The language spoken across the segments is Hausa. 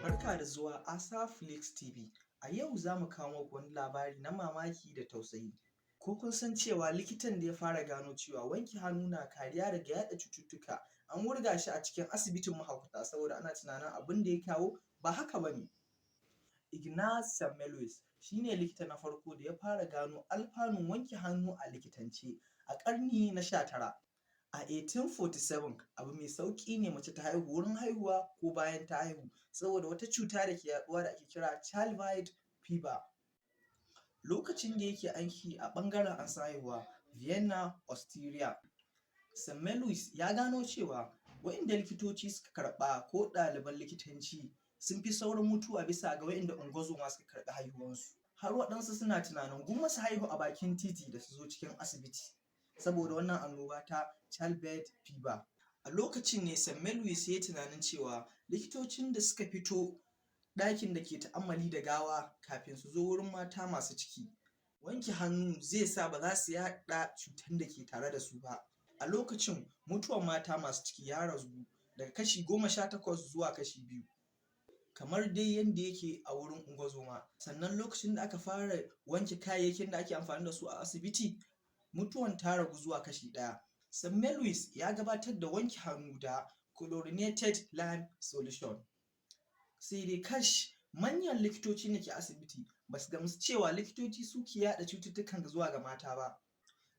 Barka da zuwa Asaflix TV. A yau za mu kawo muku wani labari na mamaki da tausayi. Ko kun san cewa likitan da ya fara gano cewa wanke hannu na kariya daga yaɗa cututtuka, an wurga shi a cikin asibitin mahaukata saboda ana tunanin abin da ya kawo ba haka ba ne? Ignaz Semmelweis shi ne likita na farko da ya fara gano alfanun wanke hannu a likitance a ƙarni na 19. A 1847, abu mai sauƙi ne mace ta haihu wurin haihuwa ko bayan ta haihu saboda wata cuta da ke yaɗuwa da ake kira childbirth fever. Lokacin da yake aiki a ɓangaren ansan haihuwa, Vienna, Austria, Semmelweis ya gano cewa waɗanda likitoci suka karɓa ko ɗaliban likitanci sun fi saurin mutuwa bisa ga waɗanda ungozoma suka karɓi haihuwansu. Har waɗansu suna tunanin gwamma su haihu a bakin titi da su zo cikin asibiti saboda wannan annoba ta childbirth fever. A lokacin ne Semmelweis ya yi tunanin cewa likitocin da suka fito ɗakin da ke ta'ammali da gawa kafin su zo wurin mata masu ciki, wanke hannu zai sa ba za su yaɗa cutan da ke tare da su ba. A lokacin mutuwan mata masu ciki ya ragu daga kashi 18 zuwa kashi 2, kamar dai yanda yake a wurin ungozoma. Sannan lokacin da aka fara wanke kayayyakin da ake amfani da su a asibiti, mutuwan ta ragu zuwa kashi 1. Semmelweis ya gabatar da wanke hannu da chlorinated lime solution. Sai dai kash, manyan likitocin da ke asibiti ba su gamsu cewa likitoci suke yaɗa cututtukan zuwa ga mata ba.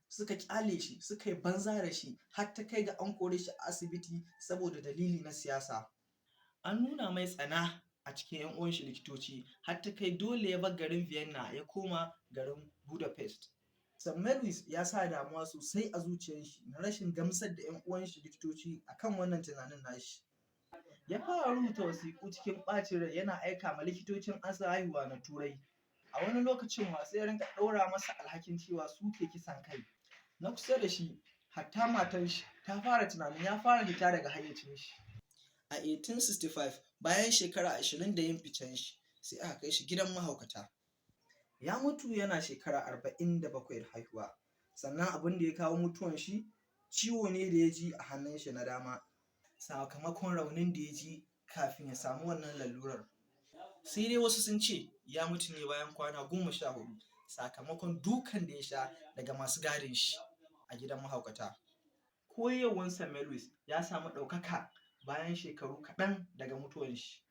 Suka ƙyale shi, suka yi banza da shi, har ta kai ga an kore shi a asibiti saboda dalili na siyasa. An nuna mai tsana a cikin ‘yan uwanshi likitoci har ta kai dole ya bar garin Vienna ya koma garin Budapest. Semmelweis ya sa damuwa sosai a zuciyan shi na rashin gamsar da ‘yan uwanshi likitoci akan wannan tunanin nashi. Ya fara rubuta wasiƙu cikin ɓacin rai yana aika ma likitocin ansan haihuwa na Turai. A wani lokacin ma sai ya rinƙa ɗaura masa alhakin cewa su ke kisan kai. Na kusa da shi, hatta matan shi, ta fara tunanin ya fara fita daga hayyacin shi. A 1865, bayan shekara 20 da yin ficen shi, sai aka kai shi gidan mahaukata. Ya mutu yana shekara 47 da haihuwa. Sannan abin da ya kawo mutuwan shi, ciwo ne da ya ji a hannun shi na dama sakamakon raunin da ya ji kafin ya samu wannan lalurar. Sai dai wasu sun ce ya mutu ne bayan kwana 14 sakamakon dukan da ya sha daga masu gadin shi a gidan mahaukata. Koyarwan Semmelweis ya samu ɗaukaka bayan shekaru kaɗan daga mutuwan shi.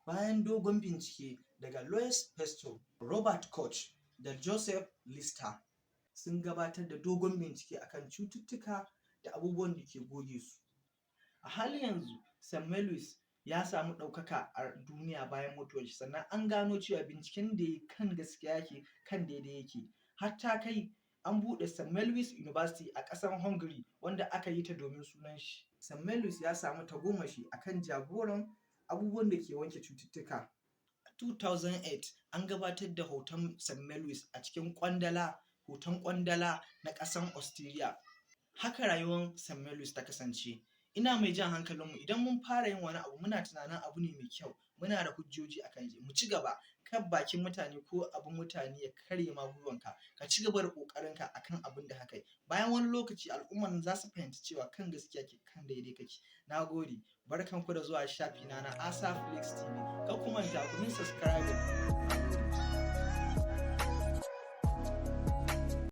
Bayan dogon bincike daga Louis Pasteur, Robert Koch da Joseph Lister sun gabatar da dogon bincike akan cututtuka da abubuwan da ke goge su. A halin yanzu Semmelweis ya samu ɗaukaka a duniya bayan mutuwan shi, sannan an gano cewa binciken da ya yi kan gaskiya yake, kan daidai yake. Har ta kai an buɗe Semmelweis University a ƙasar Hungary wanda aka yi ta domin sunan shi. Semmelweis ya samu tagomashi akan jagoran abubuwan da ke wanke cututtuka. A 2008 an gabatar da hoton Semmelweis a cikin ƙwandala, hoton ƙwandala na ƙasar Austria. Haka rayuwar Semmelweis ta kasance. Ina mai jan hankalinmu, idan mun fara yin wani abu muna tunanin abu ne mai kyau, muna da hujjoji a kan shi, mu ci gaba, kar bakin mutane ko abin mutane ya karye ma gwiwanka, ka ci gaba da ƙoƙarinka akan abin da ka yi. Bayan wani lokaci al'umman za su fahimci cewa kan gaskiya kake, kan daidai kake. Na gode, barkanku da zuwa shafina na Asaflix TV. Kar ku manta ku min subscribing. Na gode.